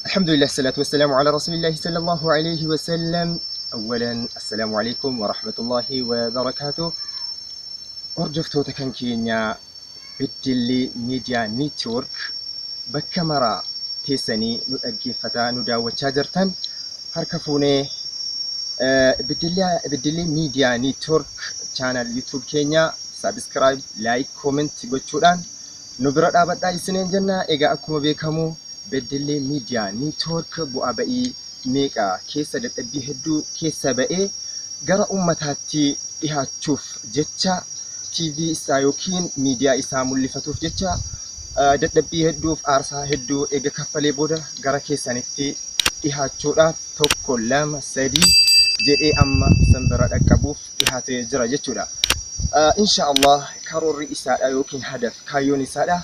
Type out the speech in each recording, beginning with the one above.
Alhamdulillah, salatu wassalamu ala rasulillahi sallallahu alayhi wa sallam. Awwalan, assalaamu alaykum wa rahmatullahi wa barakaatuh. Hordoftoota kan keenya Beddellee Media Network bakka maraa teessanii nu dhaggeeffataa nu daawwachaa jirtan harka fuunee Beddellee Media Network channel YouTube keenya subscribe, like, comment gochuudhaan nu bira dhaabadhaa isiniin jenna. Egaa akkuma beekamu Beddellee Media Network bu'aa ba'ii meeqa keessa dadhabbii hedduu keessa ba'ee gara ummataatti dhihaachuuf jecha TV isaa yookiin miidiyaa isaa mul'ifatuuf jecha dadhabbii hedduuf aarsaa hedduu eega kaffalee booda gara keessanitti dhihaachuudhaaf 1, 2, 3 jedhee amma isin bira dhaqqabuuf dhihaatee jira jechuudha. Insha Allah karoorri isaadha yookiin hadaf kaayyoon isaadha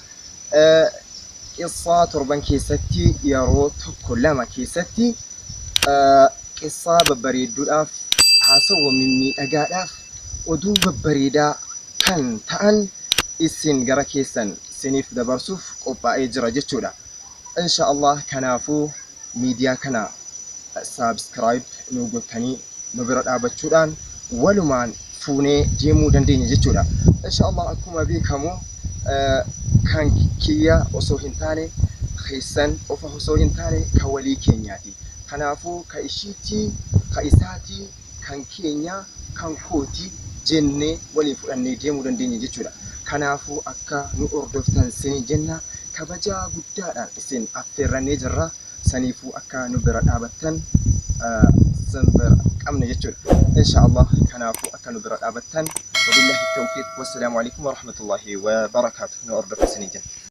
qissaa torban keessatti yeroo 1, 2 keessatti qissaa babbareedduudhaaf haasawa mimmiidhagaadhaaf oduu babbareedaa kan ta'an isin gara keessan siniif dabarsuuf qophaa'ee jira jechuudha. Insha Allah kanaafuu miidiyaa kana subscribe nuu gottanii nu bira dhaabachuudhaan walumaan fuunee deemuu dandeenya jechuudha. Insha Allah akkuma beekamu kan kiyya osoo hin taane keessan qofa osoo hin taane ka walii keenyaati. Kanaafuu ka ishiitii, ka isaatii, kan keenya, kan kooti jennee waliin fudhannee deemuu dandeenya jechuudha. Kanaafuu akka nu hordoftan sinin jenna kabajaa guddaadhaan isin affeerrannee jirra. Saniifuu akka nu bira dhaabattan sin bira qabna jechuudha. Insha Allah kanaafuu akka nu bira dhaabattan wabillahi tawfiiq wassalaamu alaikum warahmatullahi wabarakaatuh nu hordofa sinin jenna.